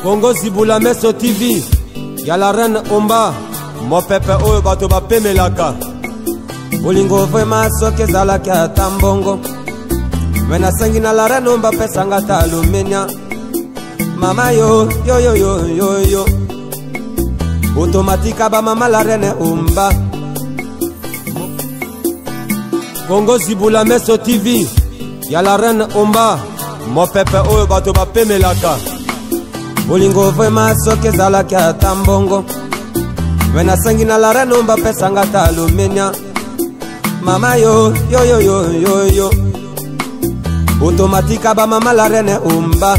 Congo Zibula Meso TV ya la reine Omba mopepe oyo bato bapemelaka bolingo vrema soki ezalaki ata mbongo me nasengi na la reine Omba pesanga ata alumenia mama yo yo yo yo yo yo otomatika bamama la reine Omba Congo Zibula Meso TV ya la reine Omba mopepe oyo bato bapemelaka bolingo vrema soki ezalaki ata mbongo me nasengi na la reine Omba pesanga ata alumenia mama yo yo yo yo yo yo otomatika bamama la reine Omba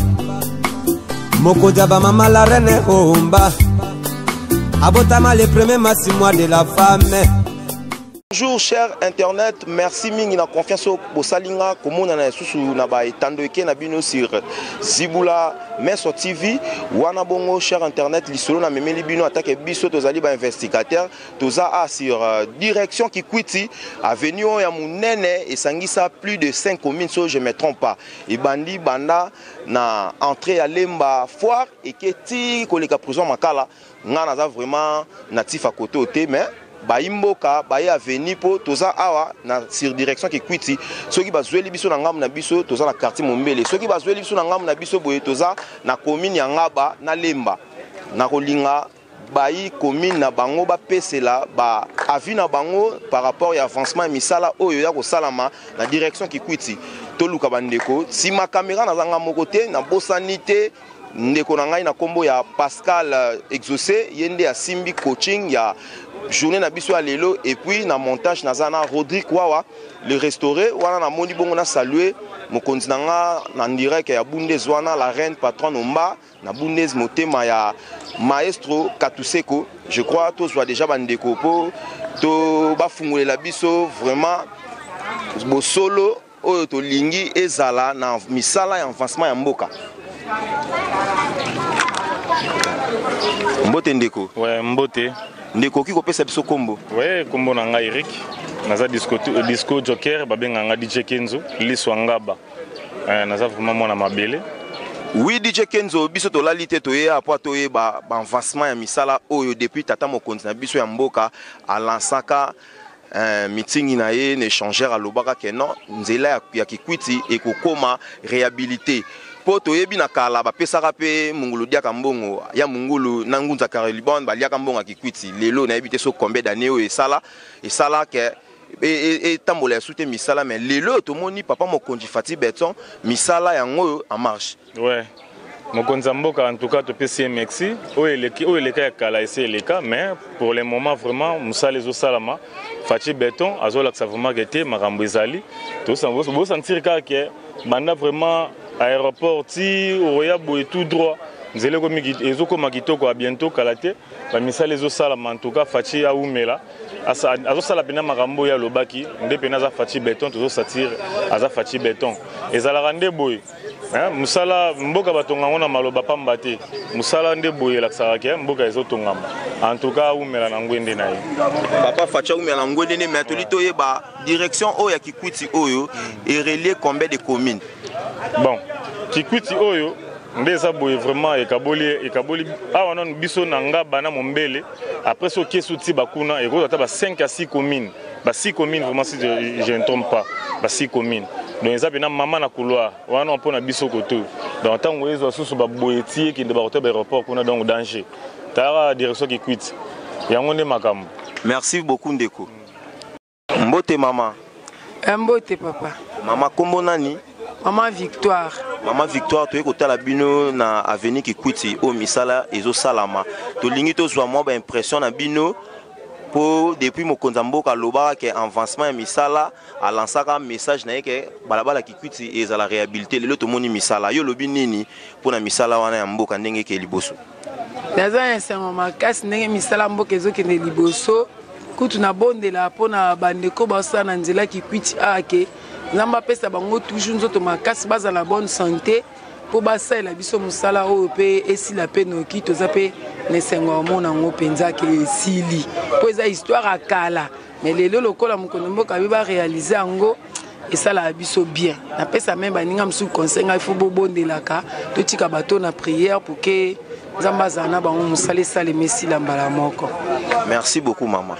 mokonzi ya bamama la reine Omba abotama le premier masi mois de la femme. Bonjour cher internet, merci mingi na confiance oyo bosali nga komona na lisusu na ba etando eke na bino sur Zibula Meso TV. Wana bongo cher internet lisolo na memeli bino atake biso tozali ba investigateur toza a sur direction Kikwiti avenue oyo ya munene esangisa plus de 5 communes so je me trompe pas. Ebandi banda na entrée ya Lemba foire eke ti koleka prison Makala. Nga naza vraiment natif à côté te mais bayi mboka baye avenue po toza awa na sur direction Kikwiti. Soki bazweli biso na ngambo na biso toza na quartier Mombele, soki bazweli biso na ngambo na biso boye toza na commune ya Ngaba na Lemba. Na kolinga bayi commune na bango bapesela ba avis na bango par rapport ya avancement ya misala oyo ya kosalama na direction Kikwiti. Toluka bandeko sima caméra nazanga moko te, nabosani te ndeko na ngai na kombo ya Pascal Exaucé, ye nde asimbi coaching ya journée na biso ya lelo. Et puis na montage naza na Rodrigue Wawa le restauré wana namoni bongo na saluer mokonzi na nga na direct ya Bundes wana la reine patronne Omba na Bundes motema ya maestro Katuseko. Je crois tozwa déjà bandeko po to bafungolela biso vraiment bosolo oyo tolingi ezala na misala ya avancement ya mboka. Mbote ndeko. Ouais, mbote. Ndeko okoki kopesa biso kombo? Ouais, kombo na ngai Eric. Naza disco joker, babenga nga DJ Kenzo, Liswa Ngaba. Naza vraiment mwana mabele. Oui, DJ Kenzo, biso tolali te toye po toyeba ba avancement ya misala oyo depuis tata mokonzi na biso ya mboka alansaka meeting na ye na échangeur alobaka ke non, nzela ya Kikwiti ekokoma réhabilité. Po toyebi na kala bapesaka pe mungulu diaka mbongo ya mungulu na ngunza Kareliban baliaka mbongo ya Kikwiti. Lelo nayebi te so combien d'années oyo esala, esala ke etambola ya sute misala, mais lelo tomoni papa mokonzi Fatih Beton misala yango oyo en marche. Ouais. Mokonzi ya mboka en tout cas topesi ye merci. Oyo eleki, oyo eleka ya kala esi eleka, mais pour le moment vraiment mosala ezosalama. Fatih Beton azolakisa vraiment ke te makambo ezali. Bosentir kaka ke banda vraiment aéroport ti oya boye tout droit nzela ezokoma kitoko ya bientôt kala te ba misala ezosalama. En tout cas Fatih aumela azosala pena makambo oyo alobaki nde pena aza Fatih Beton, tozosentir aza Fatih Beton. Ezalaka nde boye. Hein, musala mboka batonga ngo na maloba pamba te. Musala nde boye elakisaka ke mboka ezotongama. En tout cas aumela na ngwende na ye. Papa Fatih aumela na ngwende ne, mais toli toyeba direction oyo ya Kikwiti oyo e relier combien de communes? Bon, Kikwiti oyo nde eza boye vraiment ekaboli awa nanu biso na Ngaba na Mombele. Après so kesu ti bakuna ekozwa ata ba 5 à 6 communes. Ba 6 communes vraiment si je ne trompe pas. Ba 6 communes. Donc eza pena mama na couloir wana mpona biso koto. Donc ntango ezwa susu ba boye ti ekende ba kote ba aéroport kuna, donc danger. Tara direction Kikwit. Yango nde makambo. Merci beaucoup ndeko. Mbote mama. Mbote papa. Mama kombo nani? Mama Victoire. Mama Victoire, toye kotala bino na avenue Kikwiti oyo misala ezosalama. Tolingi tozwa mwa ba impression na bino po depuis mokonzi ya mboka alobaka ke avancement ya misala, alansaka message na ye ke balabala Kikwiti ezala réhabilité. Lelo tomoni misala. Yo lobi nini mpona misala wana ya mboka ndenge eke liboso? Naza na esengo makasi ndenge misala mboka ezokende liboso. Kutu nabondela mpona bandeko basala na nzela Kikwiti awa ke Nzambe apesa bango toujours nzoto makasi, bazala na bonne santé mpo basalela biso mosala oyo mpe esila mpe noki. Toza mpe na esengo ya komona yango mpenza ke esili, mpo eza histoire ya kala, mais lelo lokola mokonzi mboka ayebi baréaliser yango, esalaka biso bien. Napesa même baninga mosusu conseil ngai, fo bobondelaka, totika bato na prière pour ke Nzambe azala na bango, mosala esalema esila mbala moko. Merci beaucoup mama.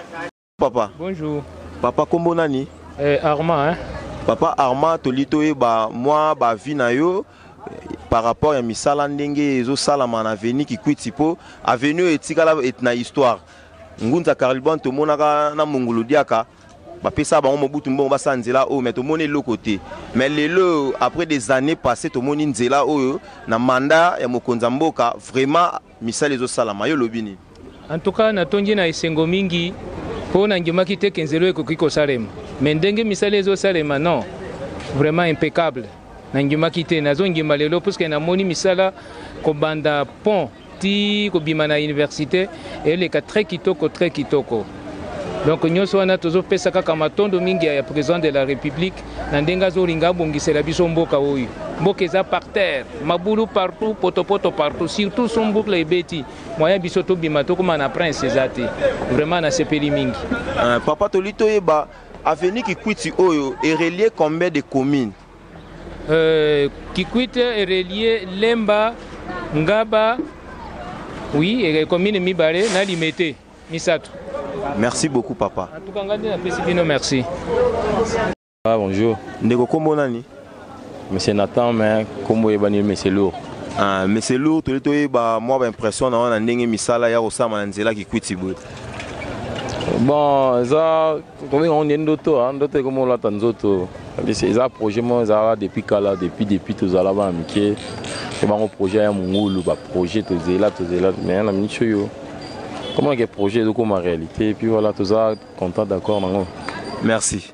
Papa. Bonjour. Papa, kombo nani? Armand, hein? Papa Armand, toli toyeba mwa ba vie na yo par rapport ya misala ndenge ezosalama na avenue Kikwiti, mpo avenue oyo etikala na histoire. Ngunza Karl-i-Bond tomonaka na Mongolo Diaka bapesa bango Mobutu mbongo basala nzela oyo, mais tomoni eloko te. Mais lelo, après des années passées, tomoni nzela oyo na mandat ya mokonzi ya mboka, vraiment misala ezosalama. Yo olobi nini? En tout cas, natondi na esengo mingi mpo nandimaki te ke nzela ekoki kosalema, mais ndenge misala ezosalema, non, vraiment impeccable. Nandimaki te, nazongima lelo puisque namoni misala kobanda pont ti kobima na université eleka très kitoko, très kitoko. Donc nyonso wana tozopesa kaka matondo mingi ya président de la République na ndenge azolinga abongisela biso mboka oyo. Mboka eza par terre, mabulu partout, potopoto partout, surtout sombukla ebeti, moyen biso tobima tokóma na prince eza te. Vraiment nasepeli mingi. Papa, toli toyeba avenue Kikwiti oyo erelier combien de communes? Kikwit erelier Lemba, Ngaba, oui, commune mibale na Limete misato. Merci beaucoup, papa. En tout cas, ngai nde napesi bino merci. Ah, bonjour. Ndeko, kombo nani? Monsieur Nathan, mais kombo eyebani Monsieur Lourd. Ah, Monsieur Lourd, toli toyeba mwa baimpression na wana ndenge misala ya kosala na nzela Kikwiti boye. Bon, eza tobenga ngo nde ndoto, ndoto ekomi olata nzoto. Eza projet moko ezalaka depuis kala, depuis tozala bana mike. Bango projet ya mongulu, baprojet tozela tozela, mais na miniti oyo comment que projet ezokoma réalité, et puis voilà, toza content, d'accord nango. Merci.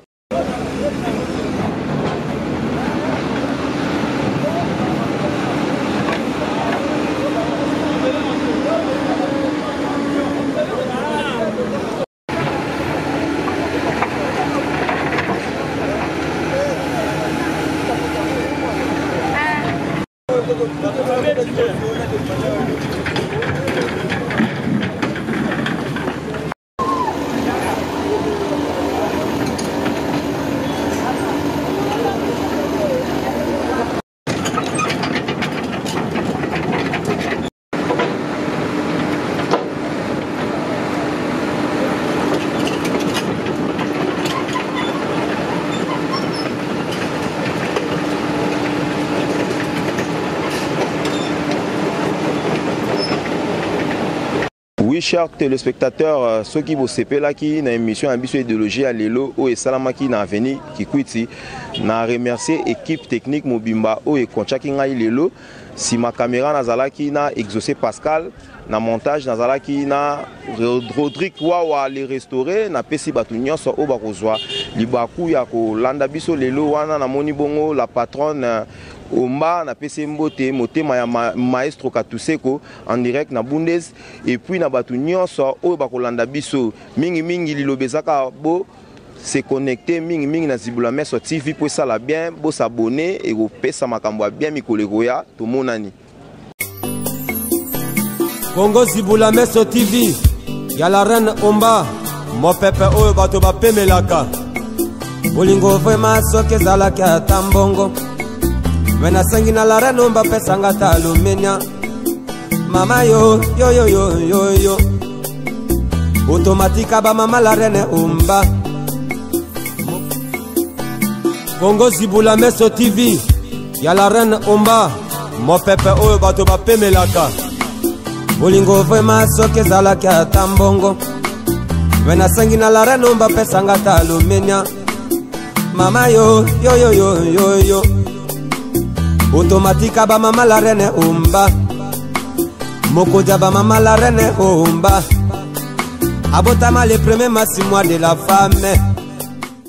Oui, chers téléspectateurs, ceux qui bosepelaki na émission ya biso idéologie ya lelo oyo esalamaki na avenue Kikwiti, na remercier équipe technique mobimba oyo ekontiaki ngai lelo. Nsima caméra nazalaki na Exaucé Pascal, na montage nazalaki na Rodrigue Wawa le restauré. Napesi bato nyonso oyo bakozwa libaku ya kolanda biso lelo wana. Namoni bongo la patronne Omba, napesi mbote motema ya maestro Katuseko en direct na Bundes, et puis na bato nyonso oyo bakolanda biso mingimingi. Liloba ezaka bo se connecter mingimingi na Zibula Meso TV mpo esala bien, bosabonner, ekopesa makambo ya bien mikolo ekoya. Tomonani. Kongo Zibula Meso TV ya la reine Omba, mopepe oyo bato bapemelaka. Bolingo vraiment soki ezalaki ata mbongo, mais nasengi na la reine Omba apesanga ata alumenia. Mama yo yo yo yo yo yo, automatika bamama la reine Omba. Kongo Zibula Meso TV ya la reine Omba, mopepe oyo bato bapemelaka. Bolingo vraiment soki ezalaki ata mbongo, mais nasengi na la reine Omba apesanga ata alumenia. Mama yo yo yo yo yo yo, automatika bamama la reine Omba, mokonzi ya bamama la reine Omba, abotama le premier mars, mois de la femme.